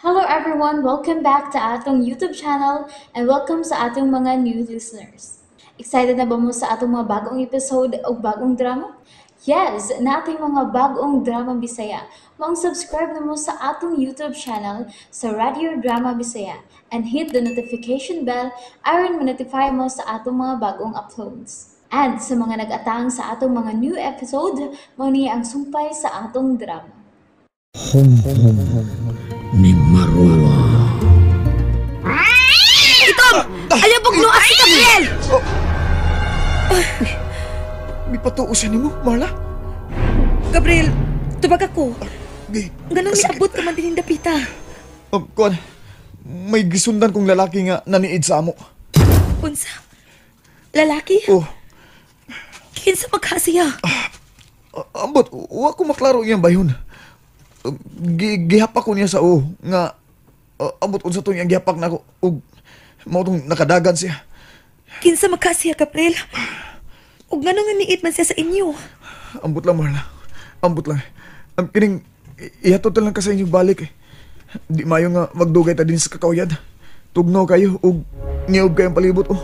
Hello everyone! Welcome back to atong YouTube channel and welcome sa atong mga new listeners. Excited na ba mo sa atong mga bagong episode o bagong drama? Yes! Nating mga bagong drama Bisaya. Maong subscribe na mo sa atong YouTube channel sa Radio Drama Bisaya and hit the notification bell aron ma-notify mo sa atong mga bagong uploads. And sa mga nag-atang sa atong mga new episode, mao ni ang sumpay sa atong drama. Hum-hum ni Marwa. Itom! Ayaw pagluas si Gabriel! May patuo siya nimo, Marla? Gabriel, tubag ako. Gi, Ganun miabot ka man din dapita. Kuan, may gisundan kong lalaki nga naniid sa amo. Unsa? Lalaki? Oh, Kinsa magkasiya? Ambot, wa ko maklaro iyang bayhon. Gihapak ko niya sa o nga ambot unsa tong iyang gihapak nako ug mao tong nakadagan siya. Kinsa magkasiya, Gabriel? Ug nganong naniid man siya sa inyo? Ambot lang, Marla. Ambot lang. Kining ihatod lang ka sa inyong balik eh. Di mayo nga magdugay ta din sa kakauyad. Tugnaw kayo ug ngiob kayong palibot oh.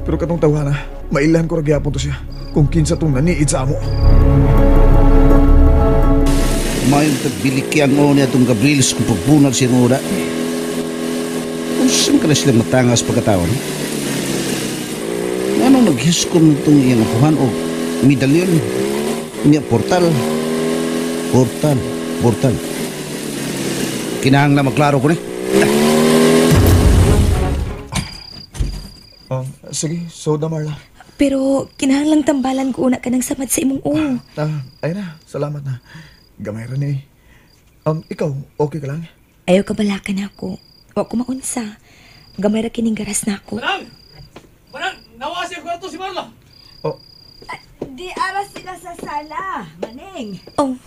Pero katong tawhana, mailhan ko ra gihapon to siya kung kinsa tong naniid sa amo. Mayong tagbiliki ang o niya itong Gabriel kung pagbunag siyang ura. Kung saan ka na silang matangas pagkatawan? Anong naghiskom itong iyang apuhan o medalyon? Niya portal. Portal. Portal. Kinahanglan maklaro ko ni. Sige, soda Marla. Pero kinahanglang tambalan ko una ka ng samad sa imong o. Ay na, salamat na. Gamay ra ni. Ikaw, okay ka lang? Ayaw ka balakan ako. Wa ko maunsa. Gamay ra kining garas na ako. Manang! Manang! Nawasi ko ato si Marla! Oh, Di ara sila sa sala, Maning. Oh.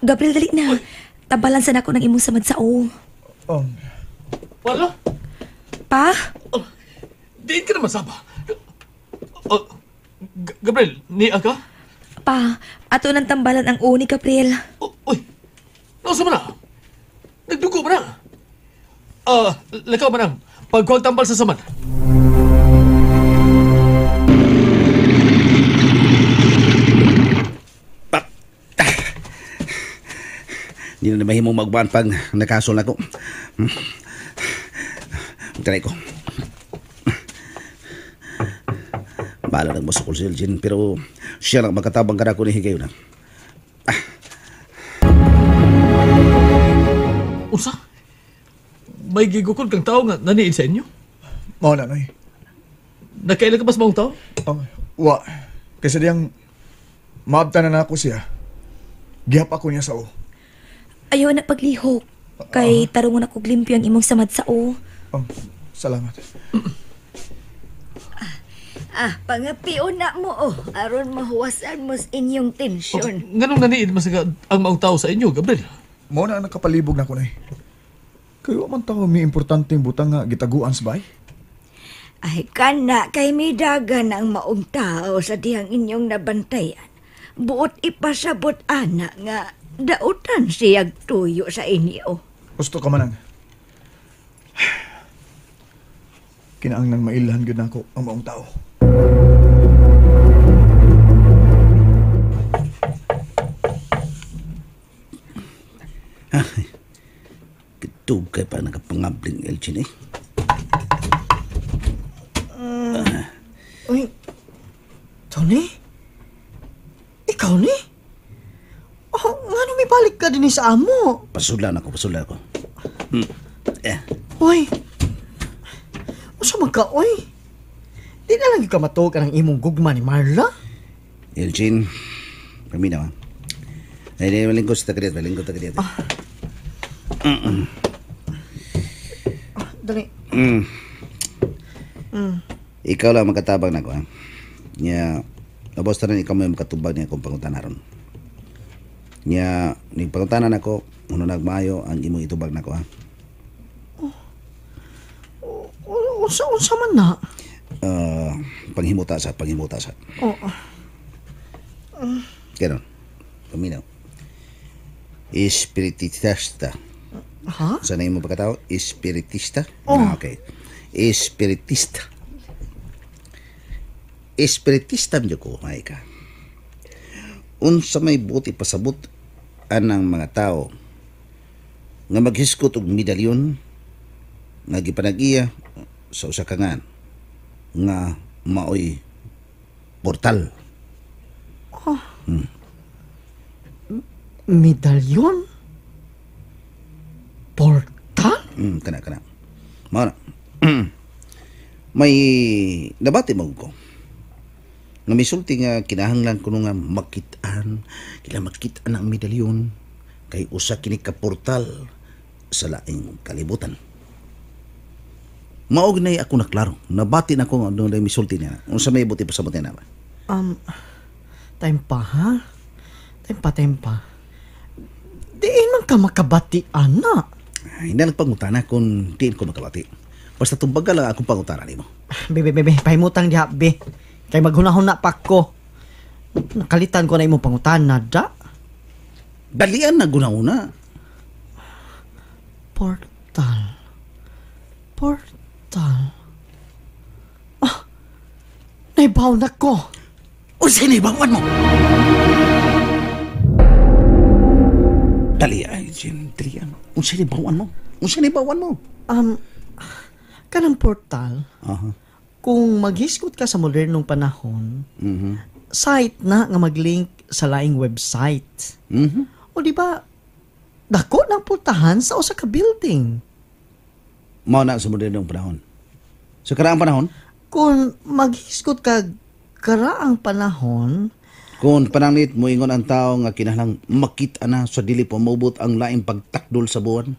Gabriel, dali na. Tabalan sana ako ng imong samad sa o. Marla? Pa? Oh, diin ka naman saba. Oh, Gabriel, niya ka? Pa, ato nang tambalan ang o ni Gabriel. Oh, uy! Nausa mo na? Nagdugo mo na? Lakaw manang. Pagkuhag tambal sa saman. Hindi na mahimong magbuhan pag nakasol na ko. Try ko. Bahala nang masukol si Elgin, pero siya lang makatabang ka na ako ni Higayo na. Unsa? May gigukod kang tao nga naniid sa inyo? Mao na, Noy. Nakaila ka ba sa maong tao? Wa. Kasi diyang maabta na ako siya. Gihap ako niya sa o. Ayaw na paglihok. Kay tarungon ako limpyo ang imong samad sa o. Oh, salamat. Pangapion na mo oh, aron mahuwasan mo sa inyong tensyon. Oh, nganong naniid man sa ang maong tao sa inyo, Gabriel? Mao na ang nakapalibog na ko, Nay. Kayo man tao may importanteng butang nga gitaguan sa bay. Ay, kana kay midagan ang maong tao sa dihang inyong nabantayan. Buot ipasabot ana nga dautan siyag tuyo sa inyo. Gusto ka manang. Kinaang nang mailhan gyud nako ang maong tao. Ay, kitub kay pa nakapangabling Elgin eh. Uy, Tony? Ikaw ni? Oh, ngano may balik ka din sa amo? Pasulan ako, pasulan ako. Eh. Uy, unsa man ka, uy? Di na lang ka matuog ang imong gugma ni Marla? Elgin, paminaw. Ay, di, malingkod sa tagadit, malingkod sa tagadit. Dali. Ikaw lang makatabang na ko, ha? Nya, nabos na rin ikaw may makatubag niya kung pangutana ron. Nya, ning pangutana nako, uno nagmayo ang imong itubag nako, ha? Unsa man na? Panghimuta sa, panghimuta sa. Oh. Ganon. Paminaw. Espiritista. Ha? Sa na imo pagkatao? Espiritista? Oh. Ah, okay. Espiritista. Espiritista man ko, may ka. Unsa may buti pasabot anang mga tao nga maghiskot og medalyon nga gipanag-iya sa usa ka ngan nga maoy portal. Medalyon? Portal? Kana kana. Mao na. May nabati mo ko. Nga misulti nga kinahanglan kuno nga makit-an, kailangan makit-an ang medalyon kay usa kini ka portal sa laing kalibutan. Mao gnay ako naklaro. Nabati na ko nga dunay misulti niya. Unsa may buti pasabot niya na ba? Time pa, ha? Time pa. Diin man ka makabati, ana. Ay, hindi nagpangutana kung diin ko makabati. Basta tumbaga lang akong pangutana nimo. Be, be, be, pahimutang diha, be. Kay maghunahuna pa ko. Nakalitan ko na imong pangutana, da. Dalian na guna-una. Portal. Portal. Ah! Naibaw na ko. Unsay naibawan mo? Dali ay, Jim, dalian. Unsay naibawan mo? Unsay naibawan mo? Kanang portal, Aha. kung maghisgot ka sa modernong panahon, site na nga maglink sa laing website. O di ba, dako ng pultahan sa usa ka building. Mao na sa modernong panahon. Sa karaang panahon? Kung maghisgot ka karaang panahon, kung pananit moingon ang tao nga kinahanglang makita na sa dili pa maubot ang laing pagtakdol sa buwan.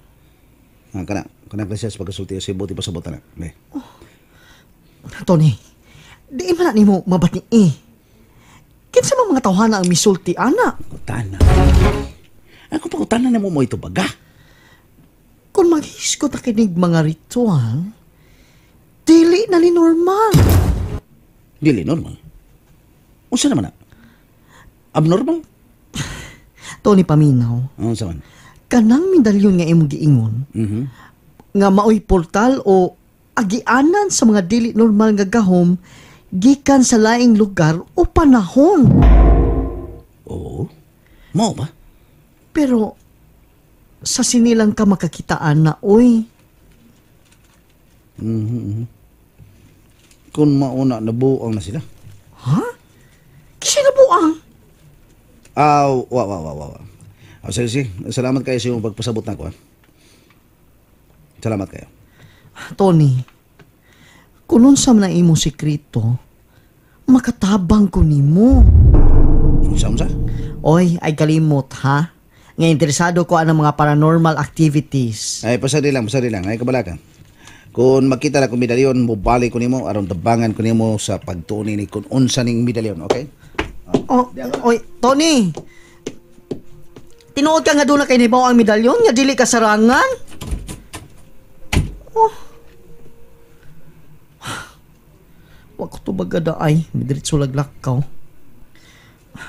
Ah, kana klase sa pagkasulti sa buti pasabot na. Be. Oh. Tony, di man na nimo mabati eh. Kinsa man mga tawhana ang misulti ana? Pangutana. Ako pangutana nimo mo ito baga. Kung maghisgot na kinig mga ritual, dili na ni normal. Dili normal? Unsa naman na? Abnormal? Tony, paminaw. Unsa man? Kanang medalyon nga imong giingon, nga maoy portal o agianan sa mga dili normal nga gahom gikan sa laing lugar o panahon. Oo. Mao ba? Pero sa sinilang ka makakitaan na, oy. Kung mauna, nabuang na sila. Ha? Kasi nabuang? Ah, wa. Sige, sige. Salamat kayo sa iyong pagpasabot na ko, ha? Salamat kayo. Tony, kung unsa man ang imong sekreto, makatabang ko nimo. Unsa? Oy, ay kalimot, ha? Nga interesado ko anang mga paranormal activities. Ay, pasari lang. Ay, kabala ka. Kung makita na kong medalyon, mubalik ko nimo aron tabangan ko nimo sa pagtuon ni kung unsa ning medalyon, okay? Oh, oy, Tony. Tinuod ka nga doon na kay nibaw ang medalyon nga dili ka sarangan? Oh. Wa ko tubag kada ay, midiretso laglakaw.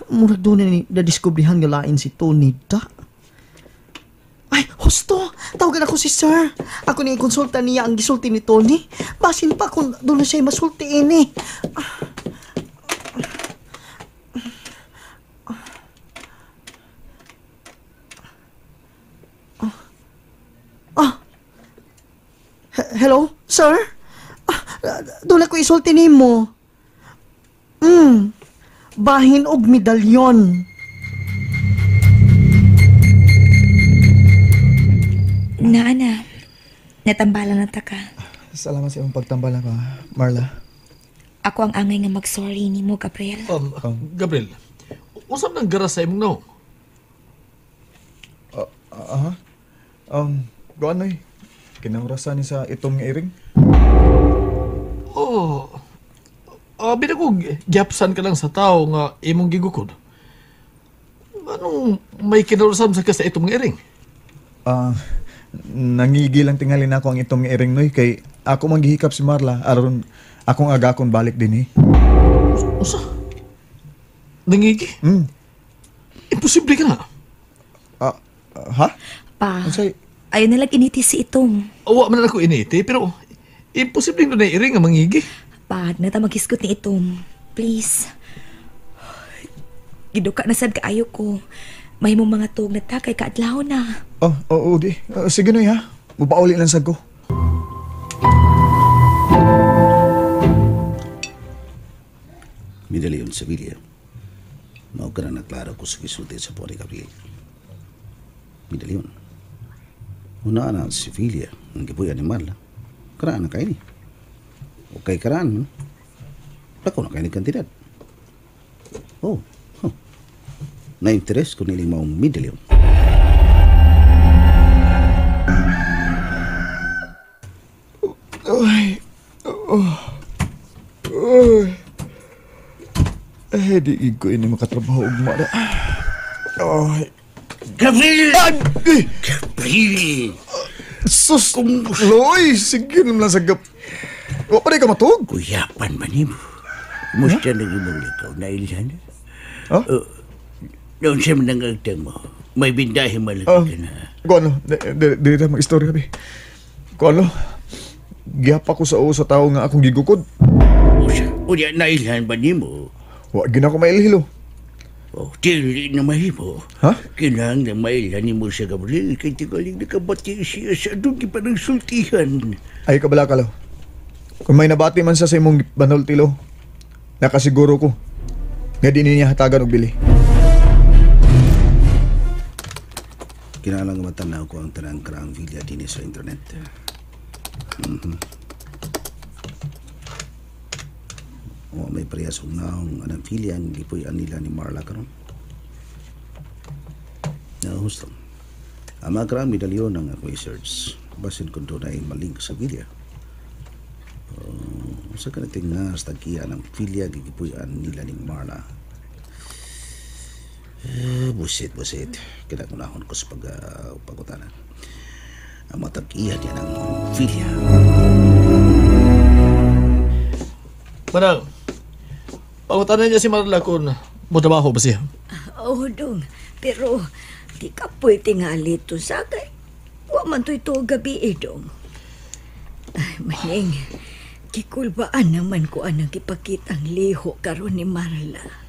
Murag doon ni nadiskubrihan nga lain si Tony da. Ay, husto! Tawagan ako si sir. Ako ni ikonsulta niya ang gisulti ni Tony. Basin pa kung doon na siya masulti ini. Hello, sir? Doon ako isulti nimo. Bahin og medalyon. Naana, natambalan na ta ka. Salamat sa imong pagtambal ako, Marla. Ako ang angay nga mag-sorry nimo, Gabriel. Gabriel, usap ng garas sa imong naong? Aha. Goan na eh. Kinangrasan ni sa itong iring. Oh. Binagog, gyapsan ka lang sa tao nga imong gigukod. Anong may kinarasam sa ka sa itong iring? Nangigi lang tingali na ako ang itong iring, noy. Kay ako manggihikap si Marla aron akong agakon balik din eh. Usa? Nangigi? Imposible ka na. Ha? Pa, Unsay? ayaw na lang initi si Itom. Wa man na ako initi, pero imposible na iring nga mangigi. Pa, na ta maghisgot ni Itom. Please. Giduka na sad kaayo ko. Mahimong mga tuog na ta kay kaadlaw na. Oh, oo, di. Sige na ha. Mupauli lang sad ko. Medalyon sa Villa. Mao ka na naklaro ko sa gisulti sa Pori Gabriel. Medalyon. Una na si Villa, ang gibuya ni Marla. Karaan na kayo ni. Okay karaan. Dako na kayo ni kantidad. Oh, huh. Na-interest ko niling maong medalyon. Ay. Oh. Ay. Eh, di ko ini makatrabaho ugma na. Ay. Gabriel! Ay! Eh! Gabriel! Sus! Loy! Sige naman lang sa gap. Wa pa ka matug? Kuyapan man nimo. Kumusta na imong lakaw na ilhan? Ha? Noon siya man ang agtang mo. May bindahe malaki ka na. Kung ano, di na mag-istorya bi. Kung ano, gihapa ko sa uo sa tao nga akong gigukod. Usa, unya nailhan ba nimo? Wa gina ko mailhilo. Oh, dili na mahimo. Ha? Kinahanglan na mailhan nimo sa Gabriel kay tigaling nakabati siya sa doon pa ng sultihan. Ay kabala ka lo. Kung may nabati man sa imong banultilo, nakasiguro ko nga di niya hatagan og bili. Kinahanglan nga matanaw ko ang tanang karaang Villa dinhi sa internet. O may parehas og naong anang Villa ang gipuy-an nila ni Marla karon. Nahusto. Ang mga karaang medalyon ang ako i-search. Basin kung doon ay malink sa Villa. Sa kanating nga sa tagkiya ng Villa gigipuy-an nila ni Marla. Busit, busit. Kinakunahon ko sa pagutanan. Ang matag-iya niya ng Villa. Manang, pangutanan niya si Marla kung mo trabaho ba siya. Oh, dong. Pero di ka pwede nga alito sa kay. Wa man to'y tuog gabi eh, dong. Ay, maning, kikulbaan naman ko anang ipakitang liho karon ni Marla.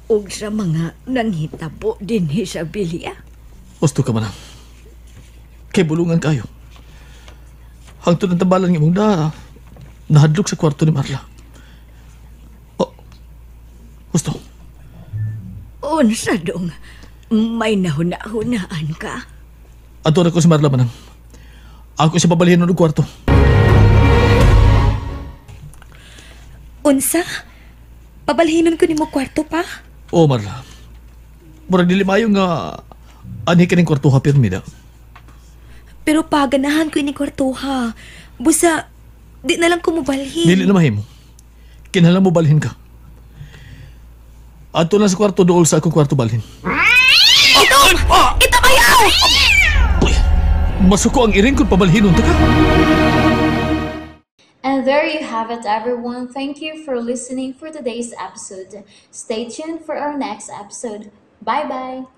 Og sa mga nanghitabo dinhi sa bilya. Gusto ka manang. Kay bulungan kayo. Hangtod ang tambalan ng imong da, nahadlok sa kwarto ni Marla. Oh, gusto. Unsa dong, may nahuna-hunaan ka. Ato na ko si Marla manang. Ako siya babalhin ng kwarto. Unsa? Pabalhinon ko nimo kwarto pa? Oo, Marla. Murag dili maayo nga anhi kining kwarto ha pirmi da. Pero pa, ganahan ko ini kwarto ha. Busa, di na lang ko mobalhin. Dili na mahimo. Kinahanglan mo balhin ka. Adto lang sa kwarto dool sa akong kwarto balhin. Itom! Itom ayaw! Uy, masuko ang iring kung pabalhinon ta ka. And there you have it, everyone. Thank you for listening for today's episode. Stay tuned for our next episode. Bye-bye!